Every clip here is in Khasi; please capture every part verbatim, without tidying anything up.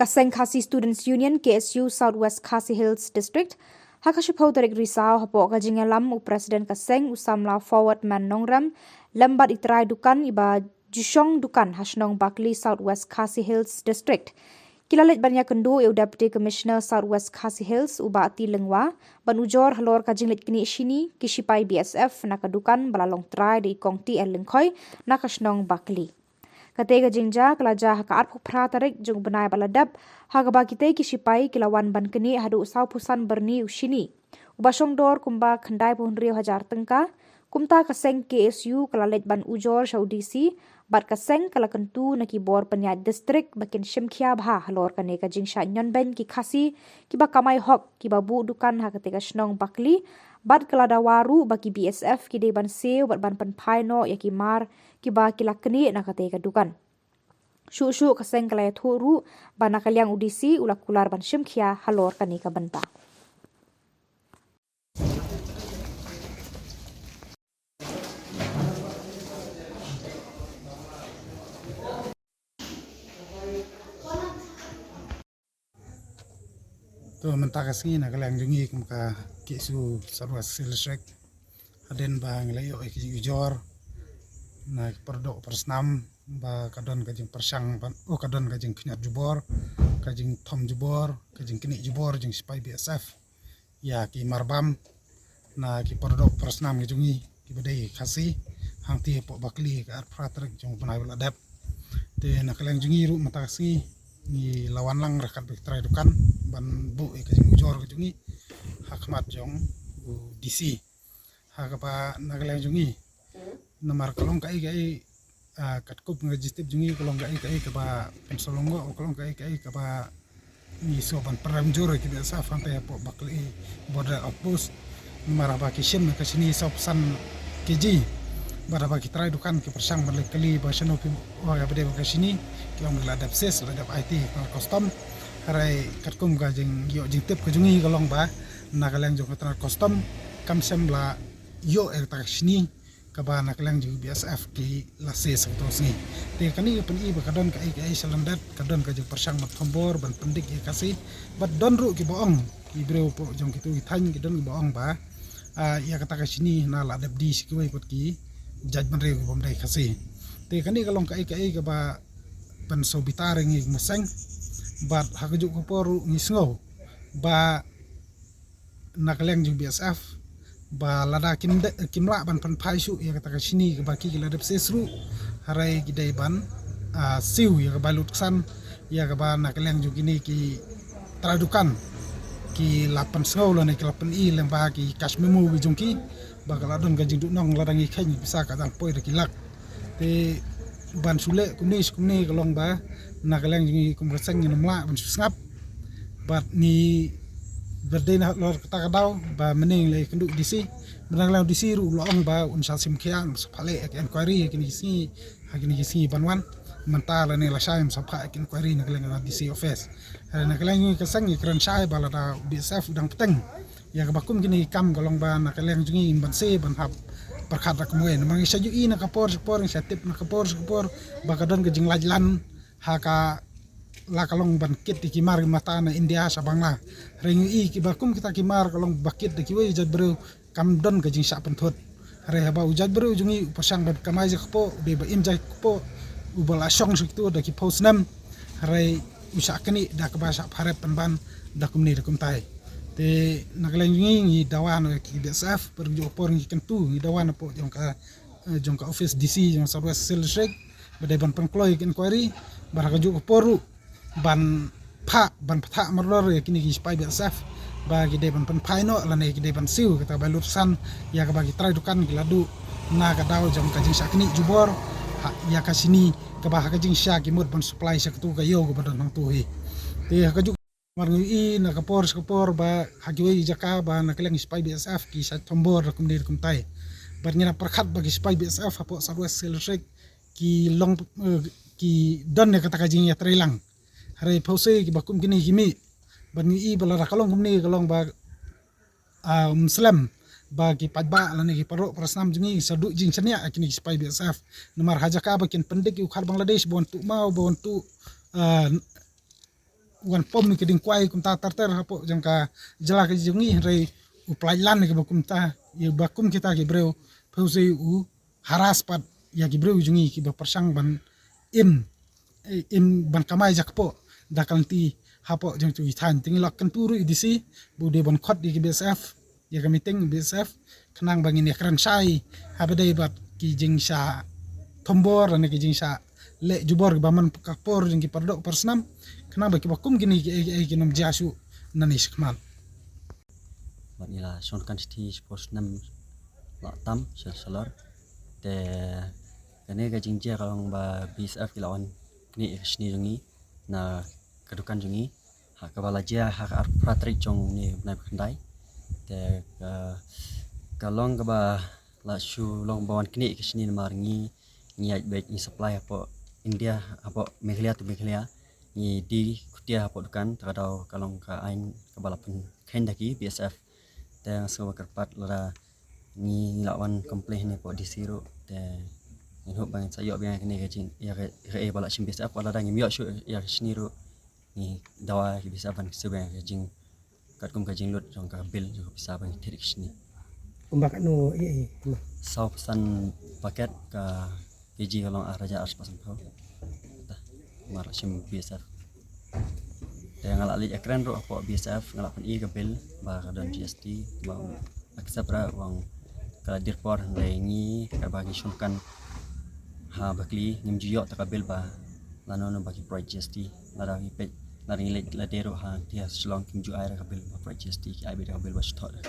Ka Seng Khasi Students Union, K S U, South West Khasi Hills District, ha ka shiphew tarik Risaw, hapoh ka jingïalam u President ka seng, u Samla Forward Man Nongrem, lem bad i trai dukan iba ju shong dukan ha shnong Bakli, South West Khasi Hills District, ki la leit ban ïakynduh ïa u Deputy Commissioner South West Khasi Hills, u Bah T Lyngwa, ban ujor halor ka jingleit knieh shini ki shipai B S F na ka dukan ba la long trai da i Kong T L Lyngkhoi na ka shnong Bakli. Kata ka jingjia ka la jia ha ka arphew phra tarik jong u bnai ba la dep, ha kaba kita ki shipai ki la wan ban knieh haduh sawphew san byrni u shini, uba shong dor kumba khyndaiphew hynriew hajar tyngka. Kumta ka seng K S U ka la leit ban ujor sha u D C, bad ka seng ka la kyntu na ki bor pynïaid district ba kin shim khia bha halor kane ka jingshah ñion beiñ ki Khasi kiba kamai hok, kiba buh dukan ha kata ka shnong Bakli, bad ka la dawa ruh ba ki B S F ki dei ban siew bad ban pynphai noh ïa ki mar kiba ki la knieh na kata ka dukan. Shuh shuh ka seng ka la ïathuh ruh ba na ka liang u D C u la kular ban shim khia halor kane ka bynta. To, mynta ka sngi na ka liang jong ngi kum ka K S U South West Khasi Hills District, hadien ba ngi la ïoh ïa ki jingujor na ki por doh por snam ba ka don ka jingpyrshang ban, oh, ka don ka jingkhñiot jubor, ka jingthom jubor, ka jingknieh jubor jong ki shipai B S F ïa ki marbam na ki por doh por snam ki jong ngi kiba dei Khasi, hangtei hapoh Bakli, ka arphew phra tarik jong u bnai ba la dep. Te na ka liang jong ngi ruh mynta ka sngi ngi la wan lang ryngkat bad ki trai dukan ban buh ïa ka jingujor ka jong ngi ha khmat jong u D C. Ha kaba na ka liang jong ngi, namar ka long kaei kaei, ah, katkum ka jingtip jong ngi, ka long kaei kaei kaba pynslongoh, ka long kaei kaei kaba ngi sngew ban pynrem jur ïa ki B S F hangtei hapoh Bakli Border Outpost. Namar haba ki shim ka shini sawphew san K G, bad haba ki trai dukan ki pyrshang ban leit kylli ba shano phi ong ïa ba dei ba ka shini, ki ong ba la dep seize, la dep aiti ha ka tnat custom. Hynrei katkum ka jingïoh jingtip ka jong ngi ka long ba na ka liang jong ka tnat custom kam shym la ïoh ïa kata ka shini kaba na ka liang jong ki B S F ki la seize ha kato ka sngi. Te kane ka pyni ba ka don kaei kaei sha lyndet, ka don ka jingpyrshang ban thombor, ban pyndik ïa ka Khasi. Bad don ruh kiba ong, ki briew hapoh jong kito ki thaiñ, ki don kiba ong ba, ah, ïa kata ka shini na la dep die sha kiwei pat ki jaitbynriew ki bym dei Khasi. Te kane ka long kaei kaei kaba pynsngewbitar ïa ngi kum ka seng. Bad ha kajuh ka por ruh ngi sngew ba na ka liang jong ki B S F ba lada kim de-, kim lah ban pynphai shuh ïa kata ka shini kaba ki, ki la dep seize ruh, hynrei ki dei ban, ah, siew ïa ka bai lut ksan ïa kaba na ka liang jong kine ki trai dukan ki la pynsngew lane ki la pyni lyngba ki cash memo ki jong ki, ba ka la don ka jingduhnong lada ngi kheiñ pisa ka dang poi da ki lak. Te ban shu leh kumne shu kumne ka long ba na ka liang jong ngi kum ka seng ngin ym lah ban shu sngap. Bad ngi, bad dei na halor kata ka daw ba mynne ngi la ïakynduh D C, bad na ka liang D C ruh u la ong ba un sa shim khia, un sa phah leh ïa ka inquiry ha kine ki sngi, ha kine ki sngi ban wan. Mynta lane lashai un sa phah ïa ka inquiry na ka liang D C office. Hynrei na ka liang jong ngi ka seng ngi kren shai ba lada B S F u dang bteng ïa kaba kum kine ki kam ka long ba na ka liang jong ngi ngin banse ban hap pyrkhat da kumwei. Namar ngi sa ju i na ka por sha ka por, ngi sa tip na ka por sha ka por ba ka don ka jinglait lan ha ka la ka long ban kit ïa ki mar ki mata na India sha Bangla. Hynrei ngi i kiba kum kita ki mar ka long ba kit da kiwei jait briew kam don ka jingshah pynthut. Hynrei haba u jait briew jong ngi u pyrshang ban kamai ja kpoh, u dei ba im ja kpoh, uba la shong sha kito da ki phew snem. Hynrei u shah knieh da kaba shah pharep pynban da kumne da kumtai. Te na ka liang jong ngi ngi dawa na ki B S F, bad kajuh ka por ngi kyntu, ngi dawa na poh jong ka, eh, jong ka office D C jong South West Khasi Hills District ba dei ban pynkloi ïa ka inquiry, bad ha kajuh ka por ruh ban phah, ban pynthah mardor ïa kine ki shipai B S F ba ki dei ban pynphai noh lane ki dei ban siew kata ka bai lut ksan ïa kaba ki trai dukan ki la duh na ka daw jong ka jingshah knieh jubor, ha, ïa ka shini kaba ha ka jingshisha ki mut ban supply sha kato ka ïew kaba don hangto hi. Te ha kajuh ka por ngi i na ka por sha ka por ba ha kiwei ki jaka ba na ka liang ki shipai B S F ki shah thombor da kumne da kumtai. Bad ngi la pyrkhat ba ki shipai B S F hapoh South West Khasi Hills District ki long, eh, ki don ïa kata ka jingïatreilang. Hynrei phew sei kiba kum kine ki mih. Bad ngi i ba lada ka long kumne ka long ba, ah, ym slem ba ki paidbah lane ki paralok parasnam jong ngi sa duh jingshaniah ïa kine ki shipai B S F. Namar ha jaka ba kin pyndik ïa u khar Bangladesh ba wan tuh maw, ba wan tuh, ah, wan pom ïa ki ding kwai kumta ter ter hapoh jong ka jylla ka jong ngi, hynrei u pynlait lan ïa kiba kumta, ïa ba kum kita ki briew, phi u sei u harass pat ïa ki briew jong ngi kiba pyrshang ban im, im ban kamai jakpoh da ka lynti hapoh jong tu ki thaiñ. Te ngi la kyntu ruh ïa i D C ba u dei ban khot ïa ki B S F ïa ka meeting B S F, khnang ba ngin ïa kren shai ha ba dei bad ki jingshah thombor lane ki jingshah leh jubor kiba man ka por jong ki pardoh parsnam, khnang ba kiba kum kine ki ei ki ei kin ym jia shuh nangne shakhmat. Bad ngi la shong kan shithi shipor snem la tam sha shalor. Te kane ka jingjia ka long ba B S F ki la wan knieh ïa ka shini jong ngi na ka dukan jong ngi ha kaba la jia ha ka arphew phra tarik jong une u bnai ba khyndai. Te ka, ka long kaba la shu long ba wan knieh ïa ka shini namar ngi, ngi ïaid beit, ngi supply hapoh India, hapoh Meghalaya to Meghalaya. Ngi die khutia hapoh dukan, te ka daw ka long ka aiñ kaba la pynkheiñ da ki B S F. Te nga sngew ba kyrpad lada ngi, ngi la wan complain hapoh D C ruh, te ngin hope ba ngin sa ïoh biang ïa kane ka jing, ïa ka, ïa ka ei ba la shim B S F, wat lada ngim ïoh shuh ïa ka shini ruh, ngi dawa ïa ki B S F ban kyrsiew biang ïa ka jing, katkum ka jinglut jong ka bill jong ka pisa ba ngi thied ïa ka shini. Kumba katno ei ei kumba? Saw phew san paket, ka kg ka long ar hajar arspah sanphew. Te namar la shim B S F. Te nga la leit ïakren ruh hapoh B S F, nga la pyni ka bill ba ka don G S T, ba accept ruh, ba ka la dier por, hynrei ngi, kaba ngi shongkan ha Bakli, ngim ju ïoh te ka bill ba lano lano ba ki provide G S T. Lada ngi peit, lada ngi leit lade ruh ha, ki ha Shillong kim ju ai ruh ka bill ba provide G S T, ki ai beit ka bill ba shu thoh ruh.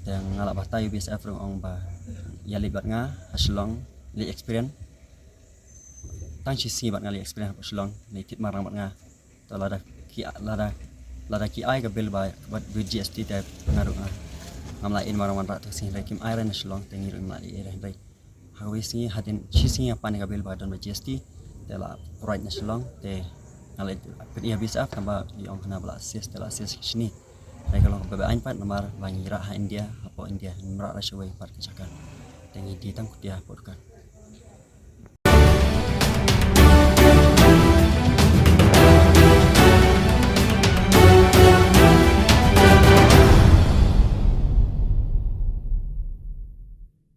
Te nga la batai ïa u B S F ruh, ong ba ïa leit bad nga ha Shillong, leit experience. Tang shi sngi bad nga leit experience hapoh Shillong, leit thied marang bad nga. Te lada ki, lada, lada ki ai ka bill ba, bad G S T te nga ruh nga, ngam lah ïa marang wanrah tang shi sngi, hynrei kim ai re na Shillong, te ngi ruh ngim lah ïa re, hynrei ha kawei sngi, hadien shi sngi nga pan ïa ka bill ba don bad G S T, te la provide na Shillong, te nga la pyni ha B S F, tang ba i ong hana ba la assist, te la assist ka shini. Hynrei ka long kaba aiñ pat namar ba ngi rah ha India, hapoh India, ngim rah re shawei pat ka jaka. Te ngi die tang khutia hapoh dukan.